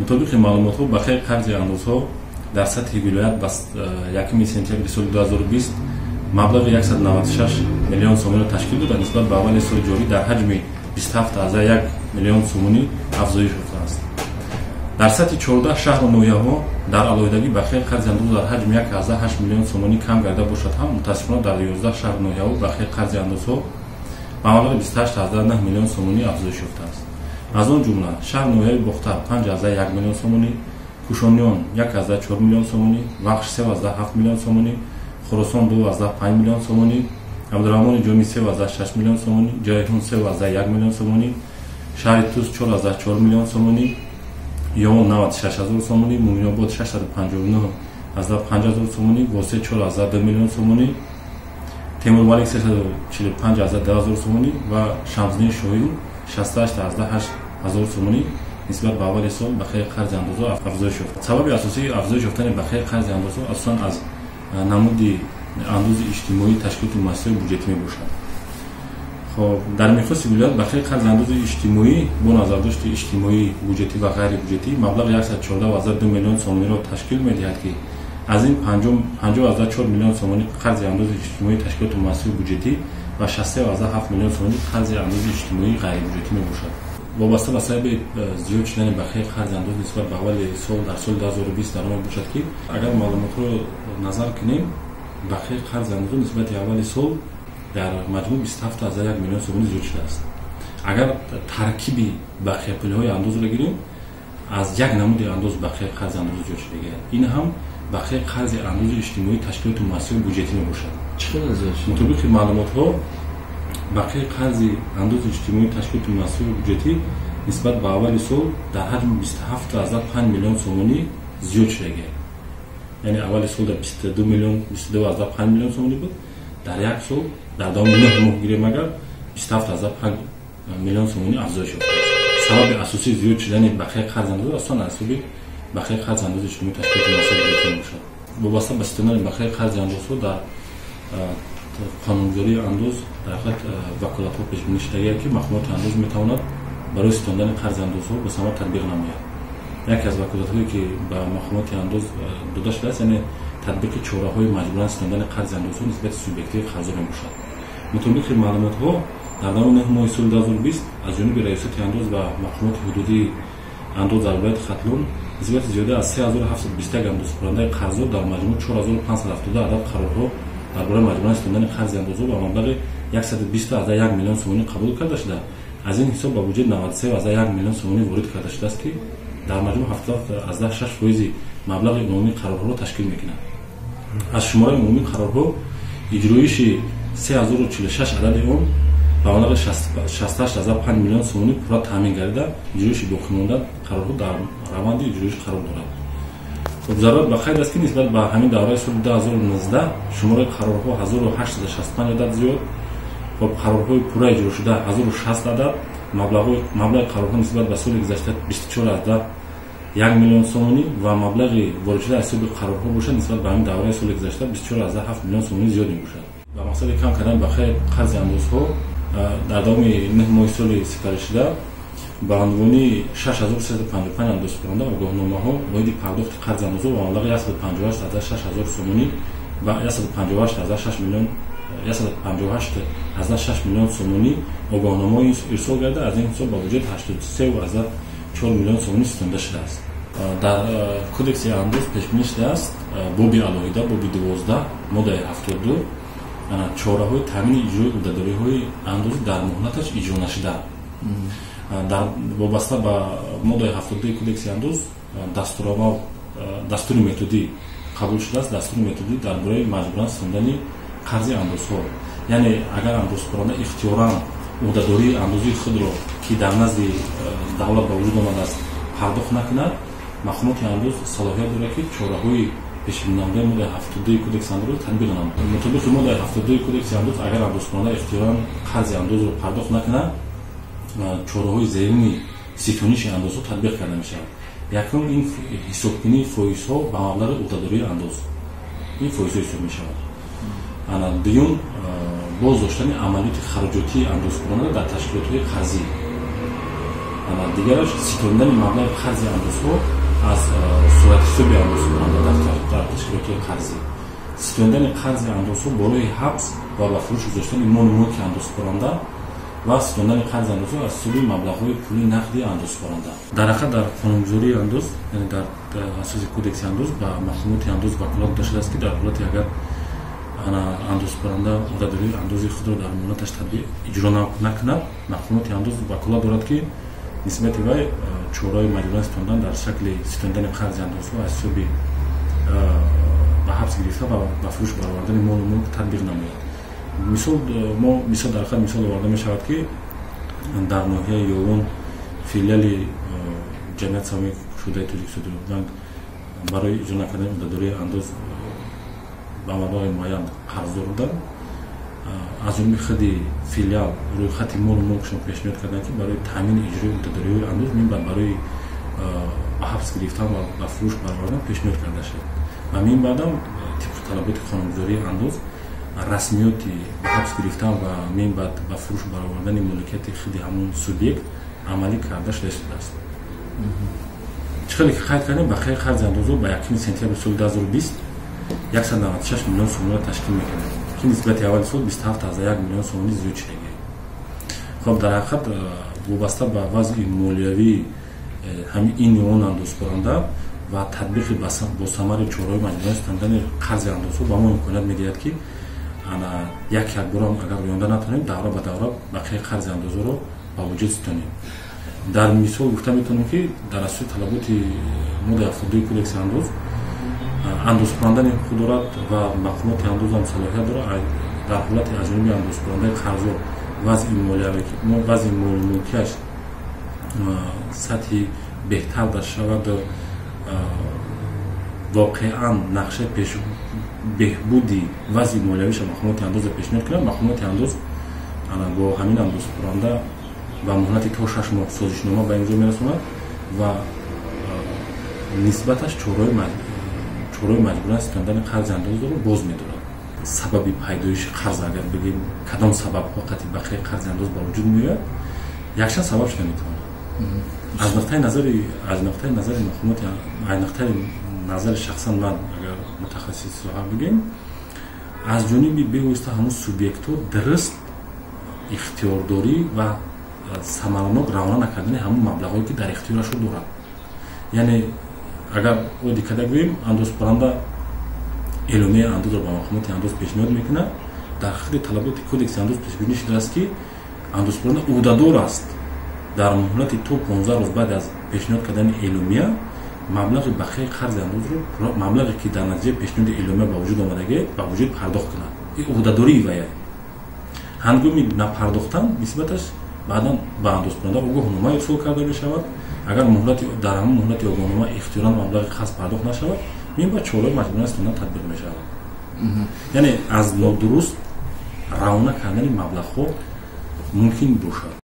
Мутобиқи маълумотҳо, бақияи қарзи андозҳо дар сатҳи вилоят ба 1 сентябри соли 2020 маблағи 196 миллион сомониро ташкил дода, нисбат ба аввали соли ҷорӣ дар ҳаҷми 27,1 миллион сомонӣ афзоиш ёфтааст. Дар сатҳи 14 шаҳру ноҳияҳо дар алоҳидагӣ бақияи қарзи андоз дар ҳаҷми 1,8 миллион сомонӣ кам гарда бошад ҳам, мутаассифона, дар 11 шаҳру ноҳияҳо бақияи қарзи андозҳо ба маблағи 28,9 миллион сомонӣ афзоиш ёфтааст. Аз он ҷумла шаҳр ноҳияи Бохтар 5,1 миллион сомонӣ, Кушониён 1,4 миллион сомонӣ, Вахш 3,7 миллион сомонӣ, Хуросон 2,5 миллион сомонӣ, Абдураҳмони Ҷомӣ 3,6 миллион сомонӣ, Ҷайҳун 3,1 миллион сомонӣ, шаҳри Тус 4,4 миллион сомонӣ, Ёвон 96 ҳазор сомонӣ, Муминобод 659,5 ҳазор сомонӣ, Восе 4,2 миллион сомонӣ, Темурмалик 345,2 ҳазор сомонӣ ва Шамсиддини Шоҳин 68,8 ҳазор сомонӣ нисбат ба аввали сол бақияи қарзи андозҳо афзоиш ёфт. Сабаби асосии афзоиш ёфтани бақияи қарзи андозҳо асосан аз намуди андози иҷтимоии ташкилоти муассисаҳои буҷетӣ мебошад. Хоб, дар миқёси вилоят бақияи қарзи андози иҷтимоӣ бо назардошти иҷтимоӣ, буҷетӣ ва ғайрибуҷетӣ маблағи 114,2 миллион сомониро ташкил медиҳад, ки аз ин 50,4 миллион сомонӣ қарзи андози иҷтимоии ташкилоти муассисаҳои буҷетӣ ва 63,7 миллион сомонӣ қарзи андози иҷтимоии ғайрибуҷетӣ мебошад. Вобаста ба сабаби зиёд шудани бақияи қарзи андоз нисбат ба аввали сол дар соли 2020 дар он мебошад, ки агар маълумотҳоро назар кунем, бақияи қарзи андозҳо нисбати аввали сол дар маҷмӯъ 27,1 миллион сомонӣ зиёд шудааст. Агар таркиби бақияпулиҳои андозро гирем, аз як намуди андоз бақияи қарзи андоз зиёд шудагиа. Ин ҳам бақияи қарзи андози иҷтимоии ташкилоти муассисаҳои буҷетӣ мебошад. Чӣ қадар зиёд шуд? Мутобиқи маълумотҳо, бақияи қарзи андози иҷтимоии ташкилоти муассисаҳои буҷетӣ нисбат ба аввали сол дар ҳаҷми 27,5 миллион сомонӣ зиёд шудагиа. Яъне аввали сол дар 22 миллион, 22,5 миллион сомонӣ буд, дар як сол, дар давоми 9 моҳ гирем агар, 27,5 миллион сомонӣ афзоиш ёфтааст. Сабаби асосии зиёд шудани бақияи қарзи андоз асосан аз ҳисоби бақияи қарзи андози иҷтимоии ташкилоти муассисаҳои буҷетӣ мебошад. Вобаста ба ситонани бақияи қарзи андозҳо дар қонунгузории андоз дар ҳақиқат ваколатҳо пешбинӣ шудагиа, ки мақомоти андоз метавонад барои ситондани қарзи андозҳо ба самар татбиқ намояд. Яке аз ваколатҳое, ки ба мақомоти андоз дода шудааст, яъне татбиқи чораҳои маҷбуран ситондани қарзи андозҳо нисбати субъектҳои қарздор мебошад. Мутобиқи маълумотҳо, дар давоми 9 моҳи соли 2020 аз ҷониби раёсати андоз ва мақомоти ҳудудии андоз дар вилояти Хатлон нисбати зиёда аз 3721 андозсупорандаи қарздор дар маҷмӯъ 4572 адад қарорҳо дар бораи маҷбуран ситондани қарзи андозҳо ба маблағи 120,1 миллион сомонӣ қабул карда шуда, аз ин ҳисоб ба буҷет 93,1 миллион сомонӣ ворид карда шудааст, ки дар маҷмӯъ 7,6 фоизи маблағи умумии қарорҳоро ташкил мекунад. Аз шумораи умумии қарорҳо иҷроиши 3046 адади он ба маблағи 68,5 миллион сомонӣ пурра таъмин гардида, иҷроиши боқимонда қарорҳо дар раванди иҷроиш қарор дорад. Хоб, зарурат ба қайд аст, ки нисбат ба ҳамин давраи соли 2019 шумораи қарорҳо 1865 адад зиёд, хоб, қарорҳои пурра иҷрошуда 1060 адад, маблағи қарорҳо нисбат ба соли гузашта 24,1 миллион сомонӣ ва маблағи воридшуда аз ҳисоби қарорҳо бошад, нисбат ба ҳамин давраи соли гузашта 24,7 миллион сомонӣ зиёд мебошад. Ба мақсади кам кардани бақияи қарзи андозҳо дар давоми 9 моҳи соли сипаришуда ба унвони 6355 андозсупоранда огоҳномаҳо оиди пардохти қарзи андозҳо ба маблағи 158,6 ҳазор сомонӣ ва 158,6 миллион, 158,6 миллион сомонӣ огоҳномаҳо ирсол гарда, аз ин ҳисоб ба буҷет 83,4 миллион сомонӣ ситонда шудааст. Дар кодекси андоз пешбинӣ шудааст боби алоҳида, боби 12, моддаи 72, чораҳои таъмини иҷрои ӯҳдадориҳои андозӣ дар муҳлаташ иҷро нашуда. Дар вобаста ба моддаи 72 кодекси андоз дастурамал, дастури методӣ қабул шудааст, дастури методӣ дар бораи маҷбуран ситондани қарзи андозҳо. Яъне агар андозсупоранда ихтиёран ӯҳдадории андозии худро, ки дар назди давлат ба вуҷуд омадааст, пардохт накунад, мақомоти андоз салоҳият дорад, ки чораҳои пешбининамудаи моддаи 72 кодекси андозро татбиқ намояд. Мутобиқи моддаи 72 кодекси андоз, агар андозсупоранда ихтиёран қарзи андозро пардохт накунад, чораҳои зерини ситониши андозҳо татбиқ карда мешавад. Якум, ин ҳисобкунии фоизҳо ба маблағи ӯҳдадории андоз, ин фоизҳо ҳисоб мешавад. Ана дуюм, боз доштани амалиёти хароҷотии андозсупоранда дар ташкилотҳои қарзӣ. Дигараш ситондани маблағи қарзи андозҳо аз суратҳисоби андозсупоранда дар ташкилотҳои қарзӣ, ситондани қарзи андозҳо барои ҳабс ва ба фурӯш гузоштани молу мулки андозсупоранда ва ситондани қарзи андозҳо аз ҳисоби маблағҳои пули нақди андозсупоранда. Дар ҳақиқат дар қонунгузории андоз, яъне дар асоси кодекси андоз ба мақомоти андоз ваколат дода шудааст, ки дар ҳолати агар андозсупоранда ӯҳдадории андози худро дар муҳлаташ татбиқ иҷро накунад, мақомоти андоз ваколат дорад, ки нисбати вай чораҳои маҷбуран ситондан дар шакли ситондани қарзи андозҳо аз ҳисоби ба ҳабс гирифта ва ба фурӯш баровардани молу мулк татбиқ намояд. Мисол мо мисол дар ҳақиқат мисол оварда мешавад, ки дар ноҳияи Ёвон филиали ҷамъияти саҳомии кушодаи Тоҷиксодиротбанк барои иҷро накардани ӯҳдадории андоз ба маблағи муайян қарздор буданд. Аз ҷониби худи филиал рӯйхати молу мулкшон пешниҳод карданд, ки барои таъмини иҷрои ӯҳдадориҳои андоз минбаъд барои ба ҳабс гирифтан ва ба фурӯш баровардан пешниҳод карда шуд ва минбаъдам тибқи талаботи қонунгузории андоз расмиёти ба ҳабс гирифтан ва минбаъд ба фурӯш баровардани моликияти худи ҳамон субъект амалӣ карда шуда истодааст. Чӣ хеле ки қайд кардем, бақияи қарзи андозҳо ба 1 сентябри соли 2020 196 миллион сомониро ташкил мекунад, ки нисбати аввали сол 27,1 миллион сомонӣ зиёд шудагӣ. Хоб, дар ҳақиқат вобаста ба вазъи молиявии ҳамин ин ё он андозсупоранда ва татбиқи босамари чораҳои маҷбуран ситондани қарзи андозҳо ба мо имконият медиҳад, ки ана як якбора агар рӯёнда натавонем, давра ба давра бақияи қарзи андозҳоро ба вуҷуд ситонем. Дар мисол гуфта метавонем, ки дар асоси талаботи моддаи 72 кодекси андоз андозсупорандани ҳуқуқ дорад ва мақомоти андозам салоҳият дорад дар ҳолати аз ҷониби андозсупорандаи қарздор вазъи молиявӣ, вазъи молмулкиаш сатҳи беҳтар дар шавад, воқеан нақшаи беҳбуди вазъи молиявиша мақомоти андоза пешниҳод кунад, мақомоти андоз бо ҳамин андозсупоранда ба муҳлати то 6 моҳ созишнома ба имзо мерасонад ва нисбаташ чораҳои маҷбуран ситондани қарзи андозро боз медорад. Сабаби пайдоиши қарз агар бигем, кадом сабабҳо қатъи бақияи қарзи андоз ба вуҷуд меояд, якчанд сабаб шуда метавонад. Аз нуқтаи назари мақомоти, аз нуқтаи назари шахсан ман, агар мутахассис соҳа бигем, аз ҷониби бевосита ҳамун субъектҳо дуруст ихтиёрдорӣ ва самаранок равона накардани ҳамун маблағҳое, ки дар ихтиёрашо дорад. Яъне агар оддӣ карда гӯем, андозсупоранда эъломияи андозро ба мақомоти андоз пешниҳод мекунад. Дар худи талаботи кодекси андоз пешбинӣ шудааст, ки андозсупоранда ӯҳдадор аст дар муҳлати то 15 рӯз баъд аз пешниҳод кардани эъломия маблағи бақияи қарзи андозро, маблағе ки дар натиҷаи пешниҳоди эъломия ба вуҷуд омадагӣ, ба вуҷуд пардохт кунад. Ин ӯҳдадории вая. Ҳангоми напардохтан нисбаташ баъдан ба андозсупоранда огоҳнома ирсол карда мешавад. Агар муҳлати дар ҳамон муҳлати огоҳнома ихтиёран маблағи қарз пардохт нашавад, минбаъд чораҳои маҷбуран ситондан татбиқ мешавад. Яъне аз нодуруст равона кардани маблағҳо мумкин бошад.